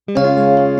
လီၤ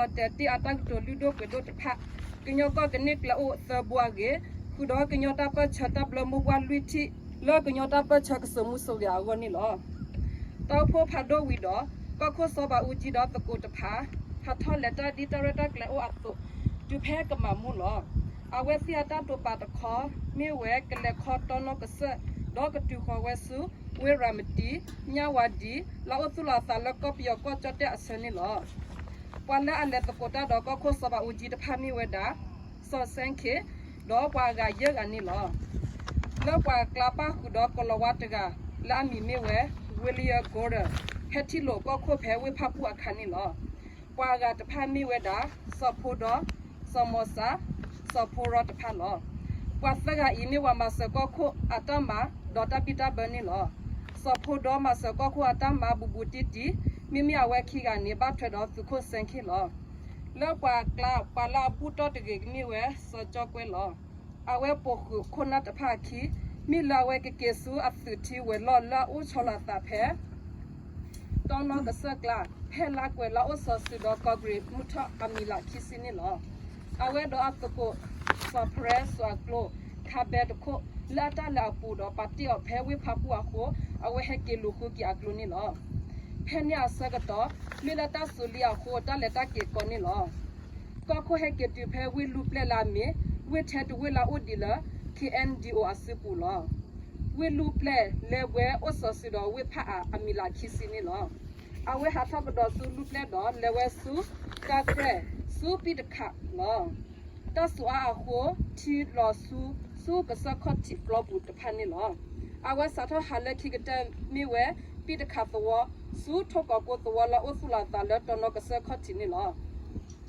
တဲာ်တ့ၢ်အတၢ်ကတိၤလုၢ်ဒိၣ်ပှ့ၤဒိၣ်တဖၣ်, ကညီကီၢ်ကန့ၢ်ကျဲအိၣ်သၢဘိအဂ့ၢ်, ဃုာ်ဒီးကညီတၢ်ပၢၢ်ဆၢတၢ်ဘျၢမိၢ်ပှၢ်လွံၢ်ထံၣ် လၢကညီတၢ်ပၢၢ်ဆၢကစိာ်မူစိာ်ဂဲၤအဂီၢ်န့ၣ်လီၤ. တၢ်အိၣ်ဖှိၣ်ဖးဒိၣ်ဝံၤဒီး ကီၢ်ခိၣ်စီၤဘးအူကၠံဒီးသကိးတဖၣ် ဟးထီၣ်လဲၤတၢ်ဒ်တၢ်ရဲၣ်တၢ်ကျဲၤအိၣ်အသိး တုၤဖဲကမၤမိၢ်လီၤ. အဝဲသ့ၣ်အတၢ်တိာ်ပာ်တခီ မ့ၢ်ဝဲကလဲၤခီတီနီၣ်ကစၢၢ် ဒီးကတုၤဃီၤဝဲဆူ ဝ့ၢ်ရၤမတံ ညၣ်ဝါဒံ လၢအအိၣ်သူၣ်လီၤအသးလၢကီၢ်ပယီၤကီၢ်ကၠီၣ်တဲၣ်အဆၢန့ၣ်လီၤ. ပှၤလၢအလဲၤသကိးတၢ်ဒီးကီၢ်ခိၣ်စီၤဘးအူကၠံတဖၣ်မ့ၢ်ဝဲဒၣ် စီၤစဲခ့ၣ် ဒီးပှၤအဂၤယဲၢ်ဂၤန့ၣ်လီၤ. လၢပှၤကျါပၣ်ဃုာ်ဒီးကီၤလၤဝါတဂၤ လၢအမံၤမ့ၢ်ဝဲ William Gordon ဟဲထံၣ်လိာ်ကီၢ်ခိၣ်ဖဲဝ့ၢ်ဖၣ်ပူၣ်အခါန့ၣ်လီၤ. ပှၤအဂၤတဖၣ်မ့ၢ်ဝဲဒၣ် စီၤဖိဒီ, စီၤမီၤစၢ်, စီၤဖိရီတဖၣ်လီၤ. ပှၤသၢဂၤအံၤမ့ၢ်ပှၤမၤစၢၤကီၢ်ခိၣ်အတၢ်မၤဒီးတၢ်ဘံၣ်တၢ်ဘၢန့ၣ်လီၤ. စီၤဖိဒီမၤစၢၤကီၢ်ခိၣ်အတၢ်မၤဘူးဘူးတံၢ်တံၢ်, မ့မ့ၢ်အဝဲခံဂၤန့ၣ်ဘၣ်ထွဲဒီးသုးခိၣ်စဲခ့ၣ်လီၤ. လၢပှၤကျါ ပှၤလၢအဘူၣ်တီၢ်တဂ့ၤကမ့ၢ်ဝဲ စီၤကၠီၣ်ကွဲလီၤ. အဝဲပိာ်ဃုာ်ခိၣ်နၢ်တဖၣ်အခံ, မ့ၢ်လၢအဝဲကက့ၤဆူအသုးထံဝဲၤလီၢ်လၢအအိၣ်ဆီလီၤအသးဖဲ တီနီၣ်ကစၢၢ်ကျါ ဖဲလါကွဲးလၢအအိၣ်စီၤစုၤဒီးကီၢ်ကရံးမုၢ်ထီၣ်အမံၤလးခံဆံန့ၣ်လီၤ. အဝဲဒီးအသကိး စီၤဖရဲ စီၤအကျိၤ ခါဘဲတခိၣ် လၢအတၢ်လဲၤအပူၤဒီး ပာ်တ့ၢ်အီၤဖဲဝ့ၢ်ဖၣ်ပူၣ်အဃိ အဝဲဟဲက့ၤလူၤဃုက့ၤအကျိၤန့ၣ်လီၤ. ဖဲန့ၣ်အဆၢကတီၢ် မ့ၢ်လၢတၢ်စူၤလံအဃိ တၢ်လဲၤတၢ်က့ၤကီန့ၣ်လီၤ. ကီၢ်ခိၣ်ဟဲက့ၤတုၤဖဲဝ့ၢ်လူၢ်ပျဲၢ်လၢအမ့ၢ် ဝ့ၢ်ထဲတဝ့ၢ်လၢအအိၣ်ဒံးလၢ ခ့ၣ်အဲၣ်ယူၣ် အစုပူၤလီၤ. ဝ့ၢ်လူၢ်ပျဲၢ် လဲၤဝဲအိၣ်စီၤစုၤဒီးဝ့ၢ်ဖၣ်အါ အမံၤလၢခံဆံန့ၣ်လီၤ. အဝဲဟးထီၣ်ကဒီးဆူလူၢ်ပျဲၢ်ဒီး လဲၤဝဲဆူ တၢ်ကြဲၢ် ဆူပံၣ်တခးလီၤ. တၢ်စူၤအါအဃိ ထံလီၤဆူ ဆူကစၢၢ်ခီၣ်ထံးပျီပူၤတဖၣ်န့ၣ်လီၤ. အဝဲစးထီၣ်ဟးလၢခံကတၢၢ်မ့ၢ်ဝဲ ပံၣ်တခးသဝီ ဆူထိၣ်ကီးကိသဝီလၢအအိၣ်သူၣ်လီၤသးလၢတီနီကစၢၢ်ခီၣ်ထံးန့ၣ်လီၤ.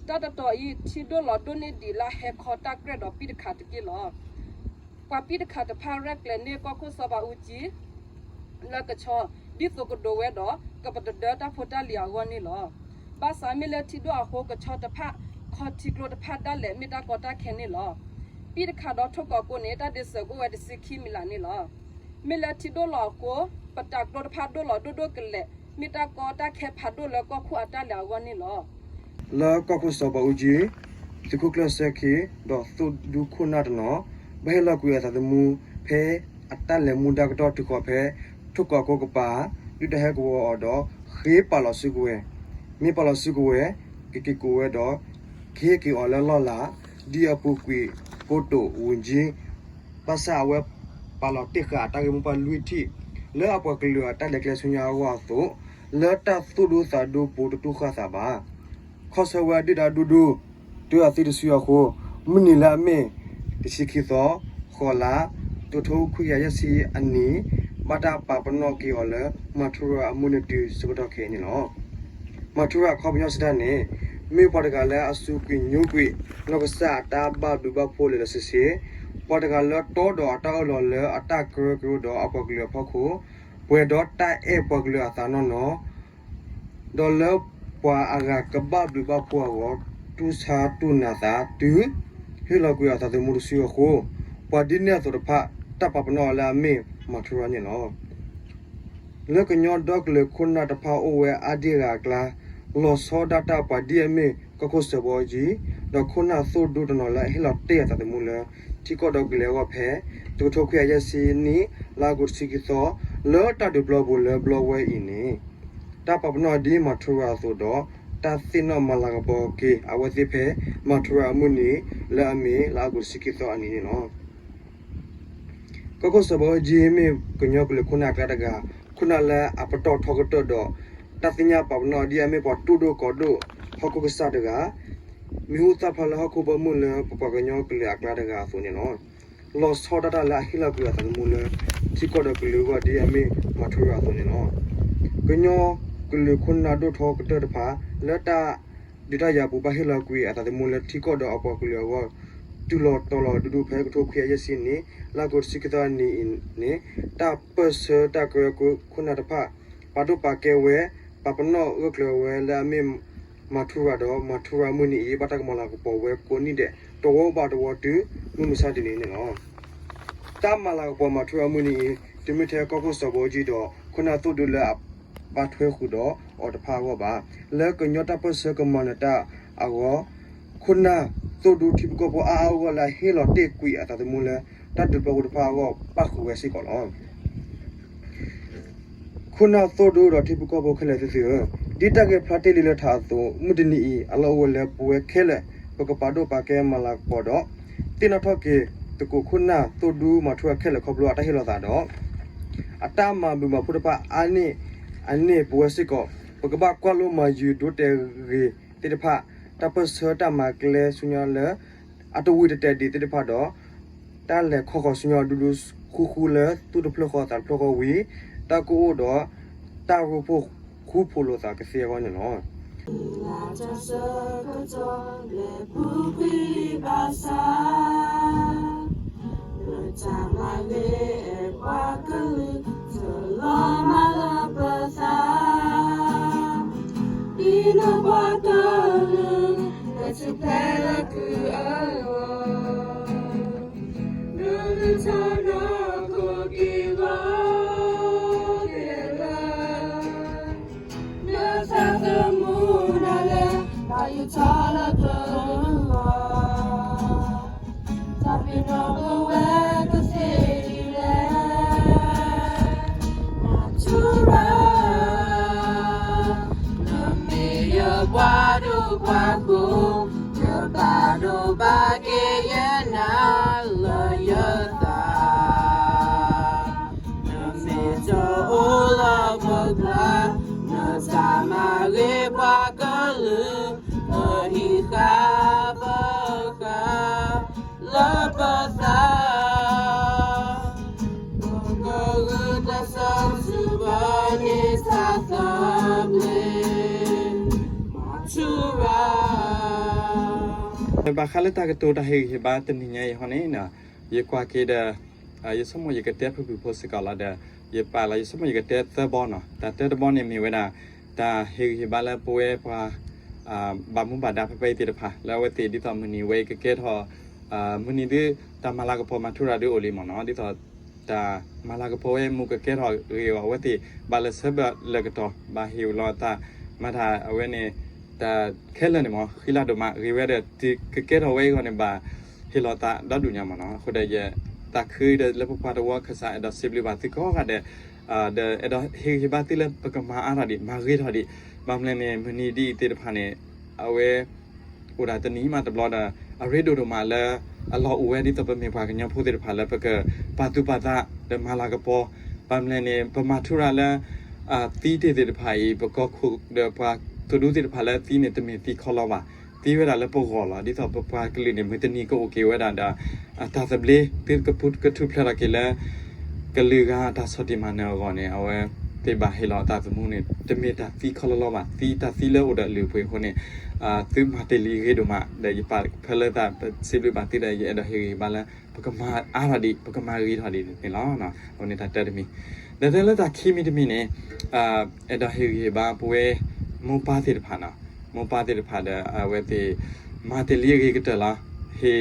တၢ်တတီၤအံၤ ထံဒိၣ်လီၤဒိၣ်န့ၢ်ဒံးလၢအဟဲခီတၢ်ကြဲၢ်ဒီးပံၣ်တခးတက့ၢ်လီၤ. ပှၤပံၣ်တခးတဖၣ်ရဲၣ်ကျဲၤန့ၢ်ကီၢ်ခိၣ်စီၤဘးအူကၠံ လၢကဆီ ဒ်သိးကဒိးဝဲဒီး ကပတဒၢတၢ်ဖိတၢ်လံၤအဂီၢ်န့ၣ်လီၤ. ဘၣ်ဆၣ်မ့ၢ်လၢထံဒိၣ်အဃိ ကဆီတဖၣ် ခီထံကျိတဖၣ်ဒၣ်လဲာ် မ့ၢ်တၢ်ကီတၢ်ခဲန့ၣ်လီၤ. ပံၣ်တခးဒီးထိၣ်ကီးကိန့ၣ် တၢ်ဒ့စၢၤကအိၣ်ဝဲတဆံခံမံၤလးန့ၣ်လီၤ. မ့ၢ်လၢထံဒိၣ်လီၤအဃိ ပတၢ်ကျိတဖၣ်ဒိၣ်လီၤဒိၣ်ဒိၣ်ကလဲာ် မ့ၢ်တၢ်ကီတၢ်ခဲဖးဒိၣ်လၢကီၢ်ခိၣ်အတၢ်လဲၤအဂီၢ်န့ၣ်လီၤ. လၢကီၢ်ခိၣ်စီၤဘးအူကၠံ သုးခိၣ်ကျၢၢ်စၢခ့ ဒီးသိၣ်ဒူခိၣ်နၢ်တနီၤ ဘၣ်ဟ့ၣ်လီၤကွံာ်အသးသမူ ဖဲအတၢ်လဲၤမူဒါကတီၢ်တုၤဃီၤဖဲ ထိၣ်ကီးကိကပၤ ဒုၣ်ဒါဟဲကဝီၤအီၤဒီး ဃ့ပာ်လီၤစုကဝဲၤ, မ့ၢ်ပာ်လီၤစုကဝဲၤ ကက့ၤကိးဝဲဒီး ကဟ့ၣ်က့ၤအီၤလၢလီၢ်လၤ ဒ်အပူၤကွံာ်ကိတိာ်ဝူၤကၠံ ဘၣ်ဆၣ်အဝဲပာ်လီၤတ့ၢ်ဃာ်အတၢ်ဂ့ၢ်မိၢ်ပှၢ်လွံၢ်ထံၣ် လၢအပှၤကလုာ်အတၢ်လဲၤကျဲဆူညါအဂီၢ်အသိး လၢတၢ်သိၣ်ဒူသးဒူပူၤတတူၢ်ဃာ်သးဘၣ်. ခီဆၢဝဲဒုၣ်ဒါဒူဒူ တုၤအသံတစုအဃိ မုၢ်နံၤလၢအမ့ၢ် တဆံခံသီ ဃိးလါ တကထိခွံကယၤယဲၢ်ဆံအနံၤ ဘၣ်တၢ်ပာ်ပနီၣ်က့ၤအီၤလၢ မၤထူရၤအမုၢ်နံၤတုၤဆၢကတီၢ်ခဲအံၤန့ၣ်လီၤ. မၤထူရၤအခီပညီစံးတၢ်န့ၣ် မ့ၢ်ပှၤတဂၤလၢအစူးကွံာ်ညိကွံာ် နီၢ်ကစၢ်အတၢ်ဘၣ်ဘျုးဘၣ်ဖှိၣ်လၢာ်လၢာ်ဆ့ဆ့, ပှၤတဂၤလၢတီဒီးအတၢ်အၢၣ်လီၤလၢအတၢ်ကရၢကရိဒီးအပှၤကလုာ်အဖီခိၣ်, ပှဲၤဒီးတၢ်အဲၣ်ပှၤကလုာ်အသးနီၢ်နီၢ် ဒီးလၢပှၤအဂၤကဘၣ်ဘျုးဘၣ်ဖှိၣ်အဂီၢ် တူၢ်ဆါတူၢ်နာ်သးတုၤ ဟ့ၣ်လီၤကွံာ်အသးသမူတစုအဃိ, ပှၤဒ်န့ၣ်အသိးတဖၣ် တၢ်ပာ်ပနီၣ်အီၤလၢအမ့ၢ်မၤထူရၤန့ၣ်လီၤ. လၢကညီဒီကလုာ်ခိၣ်နၢ်တဖၣ်အိၣ်ဝဲအါဒံအါဂၤအကျါ, လီၤဆီဒၣ်တၢ်ပှၤဒ်အမ့ၢ်ကီၢ်ခိၣ်စီၤဘးအူကၠံ, ဒီးခိၣ်နၢ်သိၣ်ဒူတနီၤလၢအဟ့ၣ်လီၤတ့ၢ်အသးသမူလၢ ထံကီၢ်ဒီးကလုာ်အဂီၢ်ဖဲ တကထိခွံကယၤယဲၢ်ဆံနံၣ် လါအီကူးတဆံခံသီ လၢတၢ်ဒုးပျီပူၤလၢဘျီဝဲအံၤန့ၣ် တၢ်ပာ်ပနီၣ်ဒ်မၤထူရၤအသိးဒီး တၢ်သ့ၣ်နီၣ်မၤလၤကပီၤက့ၤအဝဲသ့ၣ်ဖဲ မၤထူရၤအမုၢ်နံၤ လၢအမ့ၢ်လါအီကူးတဆံခံသီအနံၤန့ၣ်လီၤ. ကီၢ်ခိၣ်စီၤဘးအူကၠံမ့ၢ်ကညီကလုာ်ခိၣ်နၢ်အကျါတဂၤ, ခိၣ်နၢ်လၢအပတီၢ်ထီကတၢၢ်ဒီး တၢ်သ့ၣ်ညါပာ်ပနီၣ်ဒ်အမ့ၢ်ပှၤတူၢ်ဒိၣ်ကီၤဒိၣ် ဟီၣ်ခိၣ်ကစၢ်တဂၤ, မံၤဟူသၣ်ဖျါလၢဟီၣ်ခိၣ်ဘီမုၢ်လၢပပှၤကညီကလုာ်အကျါတဂၤအသိးန့ၣ်လီၤ. လီၤဆီဒၣ်တၢ်လၢအဟ့ၣ်လီၤကွံာ်အသးသမူလၢ ထံကီၢ်ဒီးကလုာ်အဂီၢ်ဒ်အမ့ၢ်မၤထူရၤအသိးန့ၣ်လီၤ. ကညီကလုာ်ခိၣ်နၢ်ဒိၣ်ထီကတၢၢ်တဖၣ် လၢတၢ်ဒုးတၢ်ယၤပူၤဘၣ်ဟ့ၣ်လီၤကွံာ်အသးသမူလၢထံကီၢ်ဒီးအပှၤကလုာ်အဂီၢ် တုၤလီၤတီၤလီၤဒူဒူဖဲတကထိခွံကယၤယဲၢ်ဆံနံၣ် လါအီကူးတဆံခံသီအနံၤအံၤန့ၣ် တၢ်ပၢၢ်ဆၢတၢ်ကရၢကရိခိၣ်နၢ်တဖၣ် ပာ်ဒိၣ်ပာ်ကဲဝဲ ပာ်ပနီၣ်ဂၢၢ်ကျၢၤဝဲလၢအမ့ၢ်မၤထူရၤဒီး မၤထူရၤမုၢ်နံၤအံၤ ဘၣ်တၢ်ကမၤလၤကပီၤဝဲကိးနံၣ်ဒဲး တဝီဘၣ်တဝီတုၤမုၢ်မဆါတနံၤန့ၣ်လီၤ. တၢ်မၤလၤကပီၤမၤထူရၤမုၢ်နံၤအံၤ တမ့ၢ်ထဲကီၢ်ခိၣ်စီၤဘးအူကၠံဒီး ခိၣ်နၢ်သိၣ်ဒူလၢအဘၣ်ထွဲဃုာ်ဒီးအီၤတဖၣ်အဂီၢ်ဘၣ်. လၢကညီတၢ်ပၢၢ်ဆၢကမၤနၢၤတၢ်အဂီၢ် ခိၣ်နၢ်သိၣ်ဒူထံဖိကီၢ်ဖိအါအါဂီၢ်ဂီၢ်လၢအဟ့ၣ်လီၤတ့ၢ်ကွံာ်အသးသမူလၢ တၢ်ဒုးပျီပူၤတဖၣ်အဂီၢ် ပၣ်ဃုာ်ဝဲစ့ၢ်ကီးလီၤ. ခိၣ်နၢ်သိၣ်ဒူဒီးထံဖိကီၢ်ဖိခဲလၢာ်သ့ၣ်ဧၢ, ဒ်တၢ်ဂ့ၢ်ဖျါတ့ၢ်လံလၢထးအသိး, မုၢ်တနံၤအံၤ အလီၢ်အိၣ်ဝဲလၢပဝဲခဲလၢာ် ပကပာ်ဒိၣ်ပာ်ကဲမၤလၤကပီၤဒီး သ့ၣ်နီၣ်ထီၣ်က့ၤသကိးခိၣ်နၢ်သိၣ်ဒူမၤထူရၤခဲလၢာ်ခီဖျိအတၢ်ဟ့ၣ်လီၤသးဒီး အတၢ်မၤဘျုးမၤဖှိၣ်တဖၣ်အါန့ၢ်အန့ၣ်ပဝဲစ့ၢ်ကီး, ပကဘၣ်ကွၢ်လိမၤယုၤဒိတဲာ်ဂ့ၤသ့ၣ်တဖၣ်, တၢ်ပၢၢ်ဆၢတၢ်မၤကျဲဆူညါလၢ အတဝံၤတတဲာ်ဒံးသ့ၣ်တဖၣ်ဒီး တၢ်လဲၤခီဃီၤဆူညါဒူဒူဃူဃူလၢသူၣ်တဖျၢၣ်ဃီသးတဖျၢၣ်ဃီဝံၤ, တၢ်ကအိၣ်ဒီး တၢ်ရိဖှိၣ်ဃူဖိးလိာ်သးကသ့အဂီၢ်န့ၣ်လီၤ. လၢတၢ်ဆၢကတီၢ်လဲၤပူၤကွံာ်ဘၣ်ဆၣ်, လၢတၢ်မၤဂ့ၤအဲၣ်ပှၤကလုာ် တလီၤမၢ်လၢပသး, ဒ်နပှၤကလုာ် ကထူၣ်ဖျဲးလၢကုၢ်အဂီၢ်, ဒိးနထီၣ်နီၢ်ခိက့ၤလီၤက့ၤလၢ နသးသမူဒၣ်လဲာ် ဘၣ်ယိၣ်ထီၣ်လၢပဂီၢ်, တၢ်ပ့ၤနီၣ်ပဝဲ အဃိ, ယပာ်ဒိၣ်ဘၣ်က့ၤယနၢ်လၢယသး, နမ့ၢ်တအိၣ်လၢပကျါ, နတၢ်မၤဂ့ၤပှၤကလုာ်, ပဟံးဃာ်ပဃၣ် လၢပသး, ပကဂုာ်ကျဲးစၢးစူၢ်က့ၤန့ၢ်တၢ်သဘျ့, မၤထူရၤ ဘၣ်ဃးလၢတၢ်ကတိၤတၢ်ဟ့ၣ်ဂံၢ်ဟ့ၣ်ဘါတနံၤညါအံၤဟီန့ၣ်, ယကွၢ်က့ၤဒီး ယဆိကမိၣ်ယကတဲဖုၣ်ဖုၣ်ဖိစ့ၢ်ကီးလီၤဒီး, ယပာ်လီၤ ယဆိကမိၣ်ယကတဲသၢဘီနီၤ. တၢ်တၢတဘီန့ၣ်မ့ၢ်ဝဲဒၣ် တၢ်ဟ့ၣ်ဂံၢ်ဟ့ၣ်ဘါလၢပဝဲပှၤ ဘၣ်မူဘၣ်ဒါဖဲဖဲအံၤသ့ၣ်တဖၣ် လၢအဝဲသ့ၣ်ဒ်သိးမုၢ်နံၤဝဲအံၤကကဲထီၣ် မုၢ်နံၤဒ် တၢ်မၤလၤကပီၤမၤထူရၤဒုအိၣ်လံမ့ၢ်နီၤ, ဒ်သိး တၢ်မၤလၤကပီၤဝဲမူကကဲထီၣ်ဂ့ၤအဂီၢ် အဝဲသ့ၣ်ဘၣ်လၢဆၢဘၢၣ်လၢကတီၢ် ဘၣ်ဟ့ၣ်လီၤအသး မၤတၢ်အဝဲန့ၣ် တၢ်ခဲလၢာ်န့ၣ်မ့ၢ် ဃံလၤဒိၣ်မး ဂ့ၤဝဲဒီး တုၤကကဲထီၣ်ဝဲအဂီၢ်န့ၣ် ဘၣ်ဟ့ၣ်လီၤသးဒီဒူၣ်ညါမ့ၢ်နီၤ. အဃိဒီးယသးခုဒီးလၢပပှၤတဝၢ ကစၢ်အဲၣ်ဒိးစံးဘျုးဘၣ်သုကိးဂၤဒဲး ဒီးအဲၣ်ဒိးဟ့ၣ်ဂံၢ်ဟ့ၣ်ဘါသုလၢပကမၤအါထီၣ်ဒံး မၤဂ့ၤထီၣ်ဒံး, ဘၣ်မနုၤလဲၣ်န့ၣ် မုၢ်နံၤဒ်အံၤသ့ၣ်တဖၣ်န့ၣ် အဝဲ အိၣ်ဒၣ်တနံၤမးတဘျီဒီး အရ့ဒိၣ်ဒိၣ်မးလၢ အလီၢ်အိၣ်ဝဲဒ်သိးပမ့ၢ်ပှၤကညီဖိသ့ၣ်တဖၣ်လၢပကပာ်သူၣ်ပာ်သးဒီးမၤလၤကပီၤ, ဘၣ်မနုၤလဲၣ်န့ၣ် ပမၤထူရၤလၢ သံတ့ၢ်သ့ၣ်တဖၣ်အံၤ ပကီၢ်ခိၣ်ဒီးပှၤသိၣ်ဒူသ့ၣ်တဖၣ်လၢသံန့ၣ် တမ့ၢ်သံခီလီဘၣ်, သံဝဲဒၣ်လၢပဂီၢ်လီၤ. ဒ်သိးပပှၤကလုာ်န့ၣ် မုၢ်တနံၤကအိၣ်က့ၤဝဲဒၣ်ဒီး တၢ်သဘျ့ သုကပူၤကထူၣ်ဖျဲးထီၣ်က့ၤလၢ ကလုာ်ဂၤအတၢ်ဆီၣ်တံၢ်မၤနၢၤအဂီၢ်န့ၣ် အဝဲသ့ၣ်ဘၣ်ဟ့ၣ်လီၤအသးသမူန့ၣ် တမ့ၢ်တၢ်သံခီလီလီဘၣ်, သံတၢ်သံလၢအိၣ်ဒီးအလုၢ်အပှ့ၤအဃိန့ၣ် သုမၤတ့ၢ်လံအဂ့ၤဒိၣ်မး ဒီးယပာ်ဖဲလၢသးပစံးဘျုးဘၣ်သုဒီး ယအဲၣ်ဒိးဟ့ၣ်ဂံၢ်ဟ့ၣ်ဘါလၢ ပကမၤအါထီၣ်ဒံး ပကမၤဂ့ၤထီၣ်ဒံးန့ၣ်လီၤ. အဝဲန့ၣ်တၢ်တၢတမံၤ, ဒီးတၢ်လၢတၢ်ခံမံၤတမံၤန့ၣ် အဲၣ်ဒိးဟ့ၣ်ဂံၢ်ဟ့ၣ်ဘါပဝဲ မိၢ်ပၢ်သ့ၣ်တဖၣ်နီၤ, မိၢ်ပၢ်သ့ၣ်တဖၣ်ဒီး အဝဲသ့ၣ် မၤတ့ၢ်လံအဂ့ၤကတၢၢ်လီၤ. ဟ့ၣ်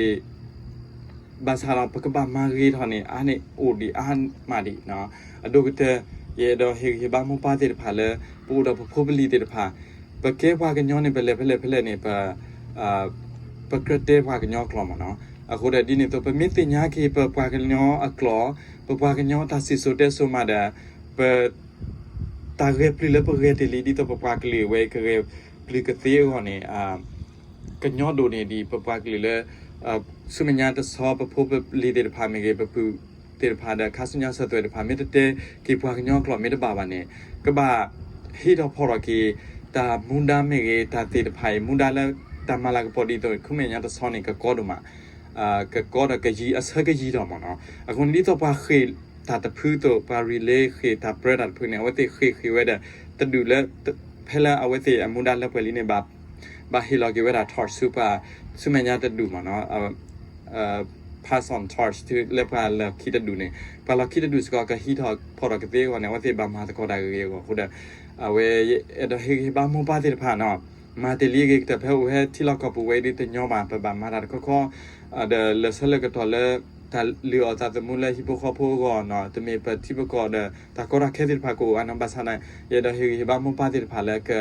ဘၣ်ဆၣ်ဒီး ပကဘၣ်မၤဂ့ၤထီၣ်န့ၣ် အါန့ၣ်အိၣ်ဒံးအါမးဒံးနီၤ. အဒိၣ်ကတၢၢ် ယအဲၣ်ဒိးဟ့ၣ်ဂံၢ်ဟ့ၣ်ဘါမိၢ်ပၢ်သ့ၣ်တဖၣ်လၢ ပအိၣ်ဒီးပဖိပလံၤသ့ၣ်တဖၣ် ပကဲပှၤကညီန့ၣ် ပလဲၤဖဲလဲၣ်ဖဲလဲၣ်န့ၣ် ပ ပကြၢးတဲပှၤကညီကျိာ်မ့ၢ်နီၤ. အဃိဒီးဒ်န့ၣ်အသိး ပမ့ၢ်သ့ၣ်ညါက့ၤ ပပှၤကညီအကျိာ်, ပပှၤကညီတၢ်စံၣ်စိၤတဲစိၤမးဒီး ပ တၢ်ဂဲၤပျုၢ်လၢပဂဲၤတ့ၢ်လံ ဒ်သိးပပှၤကလုာ်ဝဲ ကဂဲၤပျုၢ်ကသ့အဂီၢ်န့ၣ် ကညီဒိၣ်န့ၢ်ဒံး ပပှၤကလုာ်လၢ ဆူမဲာ်ညါတဆီ ပဖိပလံၤသ့ၣ်တဖၣ်မ့ၢ်ဂ့ၤ ပပုၢ်သ့ၣ်တဖၣ်ဒီး ခါဆူညါဆၢသွဲၣ်တဖၣ် မ့ၢ်တတဲက့ၤပှၤကညီကျိာ်မ့ၢ်တဘၣ်ဘၣ်န့ၣ် ကဘၣ်ဟ့ၣ်ထီၣ်ဖီၣ်ထီၣ်က့ၤ တၢ်မူဒါမ့ၢ်ဂ့ၤ တၢ်သ့ၣ်တဖၣ်အံၤ မူဒါလၢတၢ်မၤလၤကပီၤဒ်သိး ခူမဲာ်ညါတဆီန့ၣ် ကကီဒိၣ်မး ကကီဒီးကယံၤ အဆၢကယံၤထီၣ်မ့ၢ်နီၤ. အဃိန့ၣ် ဒ်သိးပှၤဃ့ၢ်တၢ်တဖုအသိး ပှၤရံၣ်လ့ဃ့ၢ်တၢ်ပြၢတၢ်တဖုန့ၣ် အဝဲသ့ၣ်ဃ့ၢ်ဃ့ၢ်ဝဲဒီး တဒူၣ်လၢ ဖဲလၢအဝဲသ့ၣ်အမူဒါလၢပှဲၤလံန့ၣ် ဘၣ် ဘၣ်ဟ့ၣ်လီၤက့ၤဝဲဒၣ် torch ဆူပှၤ ဆူမဲာ်ညါတဒူၣ်မ့ၢ်နီၤ pass on torch တုၤလၢပှၤလီၢ်ခံတဒူၣ်န့ၣ် ပှၤလီၢ်ခံတဒူၣ်စ့ၢ်ကီး ကဟံးထီၣ်ဖီၣ်ထီၣ်ကသ့အဂီၢ်န့ၣ် အဝဲသ့ၣ်ဘၣ်မၤသကိးတၢ်ဂ့ၤဂ့ၤအဂီၢ်အဃိဒီး အဝဲအဲၣ်ဒိးဟ့ၣ်ဂံၢ်ဟ့ၣ်ဘါမိၢ်ပၢ်သ့ၣ်တဖၣ်နီၤ မၤတ့ၢ်လံအဂ့ၤကတၢၢ် ဖဲအိၣ်ဟဲထံလီၢ်ကီၢ်ပူၤဝဲဒ်တညီဘၣ် ပဘၣ်မၤတၢ်တခီခီ ဒီးလၢာ်ဆၢလၢာ်ကတီၢ်လၢ တၢ်လုၢ်အီၣ်သးသမူလၢဟံၣ်ဖိဃီဖိအဂီၢ်နီၤ တမ့ၢ်ပထံပကီၢ်ဒီး တၢ်ကီတၢ်ခဲသ့ၣ်တဖၣ်ကအိၣ်အါနီၤ ဘၣ်ဆၣ်န့ၣ် ယအဲၣ်ဒိးဟ့ၣ်ဂံၢ်ဟ့ၣ်ဘါမိၢ်ပၢ်သ့ၣ်တဖၣ်လၢက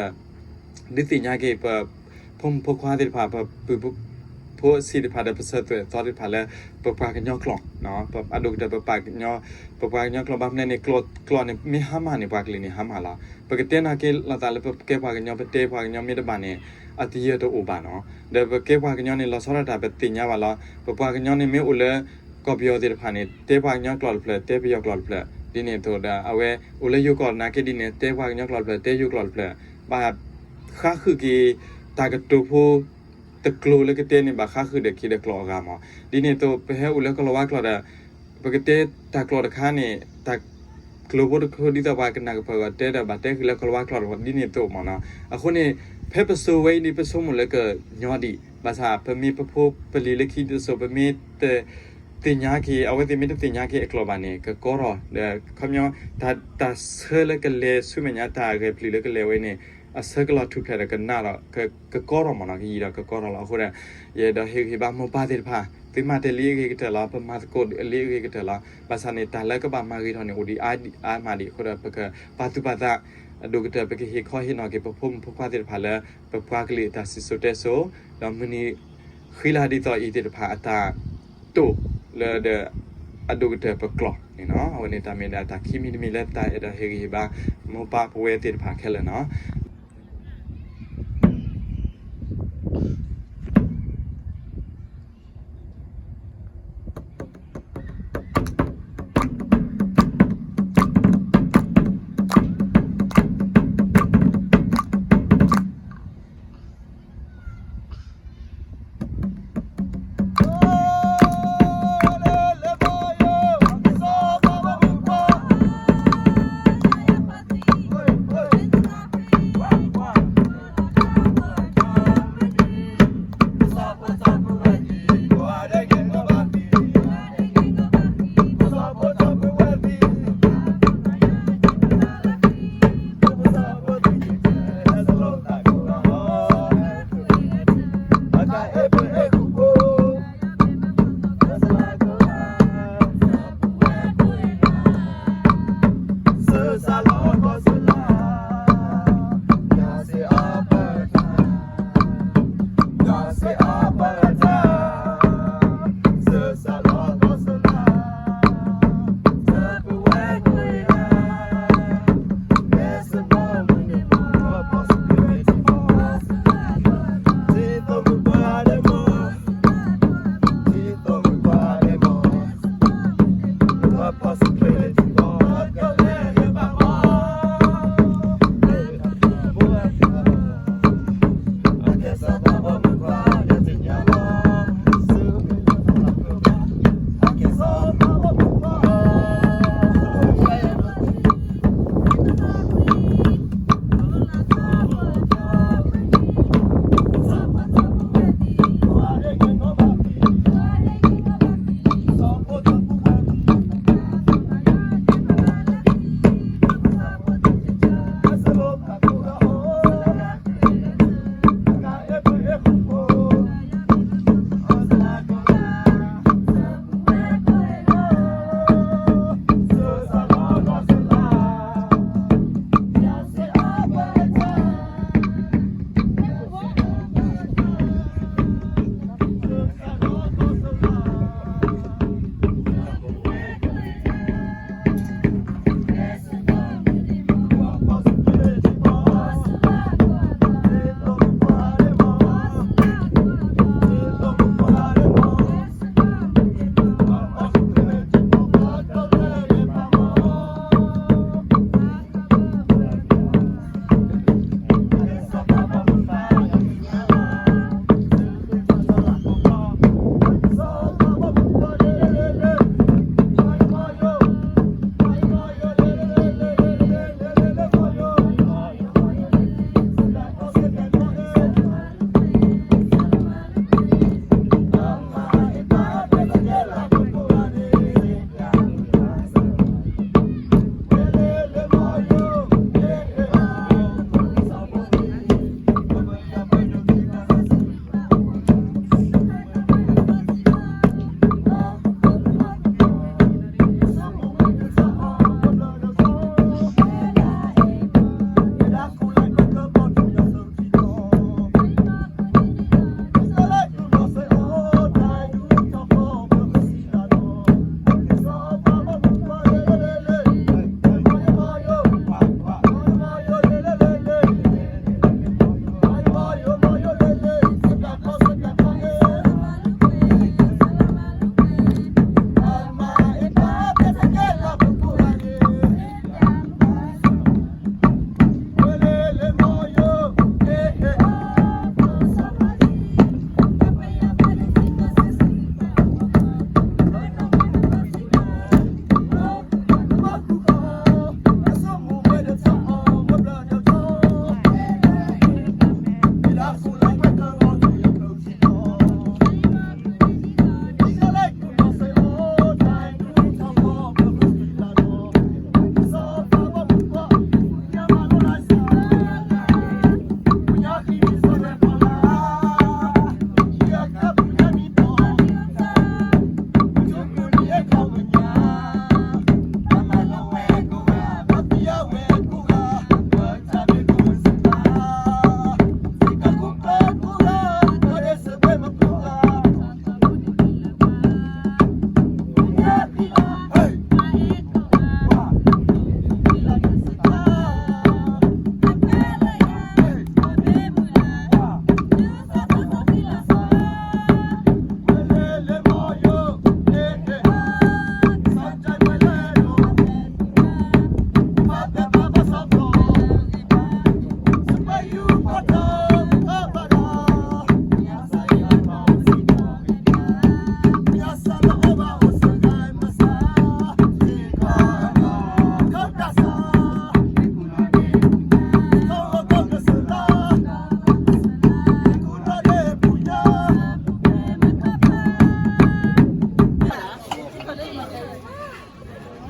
ဒုးသ့ၣ်ညါက့ၤ ပ ဖိမုၣ်ဖိခွါသ့ၣ်တဖၣ် ပပုၢ်ဖိအဆံးသ့ၣ်တဖၣ်ဒီး ပစၢၤသွဲၣ်အသီသ့ၣ်တဖၣ်လၢ ပပှၤကညီကျိာ် အဒိၣ်ကတၢၢ် ပပှၤကညီကျိာ် ဘၣ်မနုၤန့ၣ် ကျိာ်န့ၣ် မ့ၢ်ဟါမၢ်န့ၣ် ပှၤကလုာ်န့ၣ် ဟါမၢ်လီၤ. ပကတဲနာ်က့ၤလိာ်သးလၢပကဲပှၤကညီ ပတဲပှၤကညီမ့ၢ်တဘၣ်န့ၣ် အတယၢၢ်တအိၣ်ဘၣ်နီၤ. ဒီးပကဲပှၤကညီန့ၣ် လီၤဆီဒၣ်တၢ် ပသ့ၣ်ညါဘၣ်လီၤ. ပပှၤကညီန့ၣ် မ့ၢ်အိၣ်လၢ ကီၢ်ပယီၤသ့ၣ်တဖၣ်န့ၣ် တဲပှၤကညီကျိာ်တဖျၢၣ် တဲပယီၤကျိာ်တဖျၢၣ် ဒ်န့ၣ်အသိးဒီး အဝဲအိၣ်လၢယိၤကီၢ်နာ်က့ဒ်န့ၣ် တဲပှၤကညီကျိာ်တဖျၢၣ် တဲယိၤကျိာ်တဖျၢၣ် ဘၣ်ဃးဃုာ်က့ၤ တၢ်ကတိၤဖိ တကျိၤလၢကတဲန့ၣ် ဘၣ်ဃးဃုာ်ဒီးက့ၤဒီးကျိာ်အဂၤမး. ဒ်န့ၣ်အသိး ပဟဲအိၣ်လၢကီၢ်လၤဝါကျိာ်ဒီး ပကတဲတၢ်ကျိာ်တခါန့ၣ် တၢ်ကျိၤဖိတကျိၤ ဒ်သိးပှၤကနၣ်ကပၢၢ်အဂီၢ် တဲဒီးဘၣ်တဲဃုာ်လၢကီၢ်လၤဝါကျိာ် ဒ်န့ၣ်အသိးမးနီၤ. အဃိန့ၣ် ဖဲပစိၤဝဲအံၤန့ၣ် ပဆိကမိၣ်လၢကညီဒံး ဘၣ်ဆၣ် ပမ့ၢ်ပဖိပလံၤလၢခံတစိၤ ပမ့ၢ်တ သ့ၣ်ညါက့ၤ အဝဲသ့ၣ်မ့ၢ်တသ့ၣ်ညါက့ၤအကျိာ်ဘၣ်န့ၣ် ကကီထီၣ်ဒီး ခီပညီ တၢ်ဆၢလၢကလဲၤဆူမဲာ်ညါ တၢ်ဂဲၤပျုၢ်လၢကလဲၤဝဲန့ၣ် အဆၢကလီၤထူၣ်ဖျဲးဒီးကနၣ်ဒီး ကကီထီၣ်မးနီၤ ကယံာ်ဒီးကကီထီၣ်လီၤ. အဃိဒီး ယအဲၣ်ဒိးဟ့ၣ်ဂံၢ်ဟ့ၣ်ဘါမိၢ်ပၢ်သ့ၣ်တဖၣ် သုမၤတ့ၢ်လံအဂ့ၤကတၢၢ်လီၤ ပမၤသကိးလံအဂ့ၤကတၢၢ်လီၤ. ဘၣ်ဆၣ်န့ၣ် တၢ်လၢကဘၣ်မၤဂ့ၤထီၣ်န့ၣ် အိၣ်ဒံးအါမးဒံးအဃိဒီး ပကပာ်သူၣ်ပာ်သး အဒိၣ်ကတၢၢ် ပကဟ့ၣ်ခီဟ့ၣ်နီၤက့ၤ ပဖိမုၣ်ဖိခွါသ့ၣ်တဖၣ်လၢ ပပှၤကလုာ်အတၢ်စံၣ်စိၤတဲစိၤ ဒီးမုၢ်နံၤဃံလၤဒ်သိးအံၤသ့ၣ်တဖၣ်အတၢ် တိာ်လၢဒီး အဒိၣ်ကတၢၢ်ပကျိာ်န့ၣ်နီၤ. အဝဲန့ၣ်တၢ်မ့ၢ်ဒၣ်တၢ်ခံမံၤတမံၤလၢတၢ်အဲၣ်ဒိးဟ့ၣ်ဂံၢ်ဟ့ၣ်ဘါ မိၢ်ပၢ်ပဝဲသ့ၣ်တဖၣ်ခဲလၢာ်နီၤ.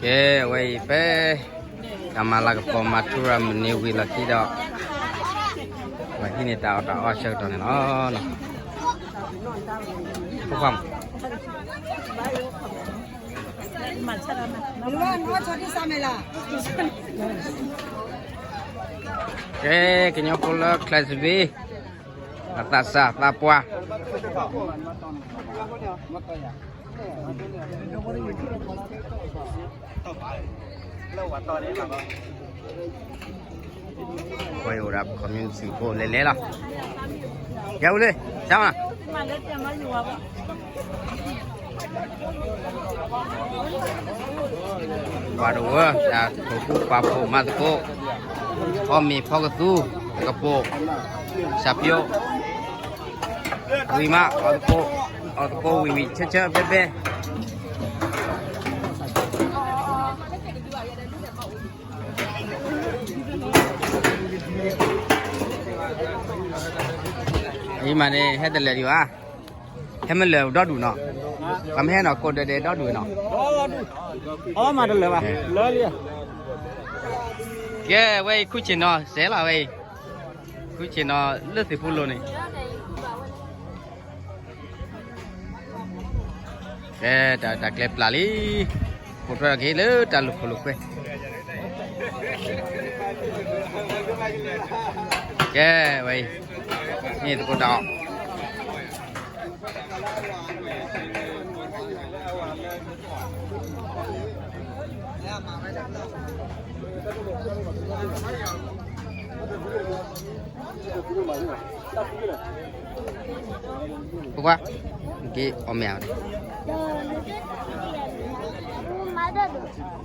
ကဲ အဝဲအံၤဖဲ တၢ်မၤလၤကပီၤမၤထူရၤမုၢ်နံၤဝံၤလီၢ်ခံဒီး ပှၤဟံးန့ၢ်တၢ်အီၣ်တၢ်အီဆၢကတီၢ်န့ၣ်လီၤ. ကဲ ကညီဖိလၢ Class B အသးစၢ်သးပှၢ် မ့ၢ် ပှၤအိၣ်ဒၣ် community ဖိလဲၤလဲၤလီၤ. ယၤအူလၢ စၢ်မး ပှၤတဝၢ တၢ်ထိၣ်ကူပာ်ဖှိၣ်မၤသကိး ဖီမ့ၤဖီကသူ တကပိာ် စၢ်ပၠိ ဝံၤမး အီၣ်သကိး အီၣ်သကိးဝံၤဝံၤဆၢဆၢဘဲဘဲ အံၤမးန့ၣ် ဟဲတလၢာ်ဒံးဘၣ်, ဟဲမ့ၢ်လၢာ်ဒီဒူၣ်နီၤ, ပှၤမ့ၢ်ဟဲနီၤ ကိးဒဲးဒဲးဒီဒူၣ်နီၤ, အီမးတလၢာ်ဘၣ်, လၢလံ, ကဲဝဲအံၤ ခူၣ်ဆ့ၣ်နီၤ စဲးလီၤဝဲအံၤ, ခူၣ်ဆ့ၣ်နီၤလၢသ့ၣ်ဖိလိၤန့ၣ် ကဲ တၢ် တၢ်ကျဲပျၢ်လံ, ပိာ်ထွဲထီၣ်က့ၤလၢတၢ်လိာ်ခိၣ်လိာ်ကွဲ, ကဲ ဝဲအံၤ မ့ၢ်သကိးတၢ်အီၣ် ပကွၢ်, က့ၤအီၣ်မ့ၢ်ဧါ, မၤဒိၣ်ဒိၣ်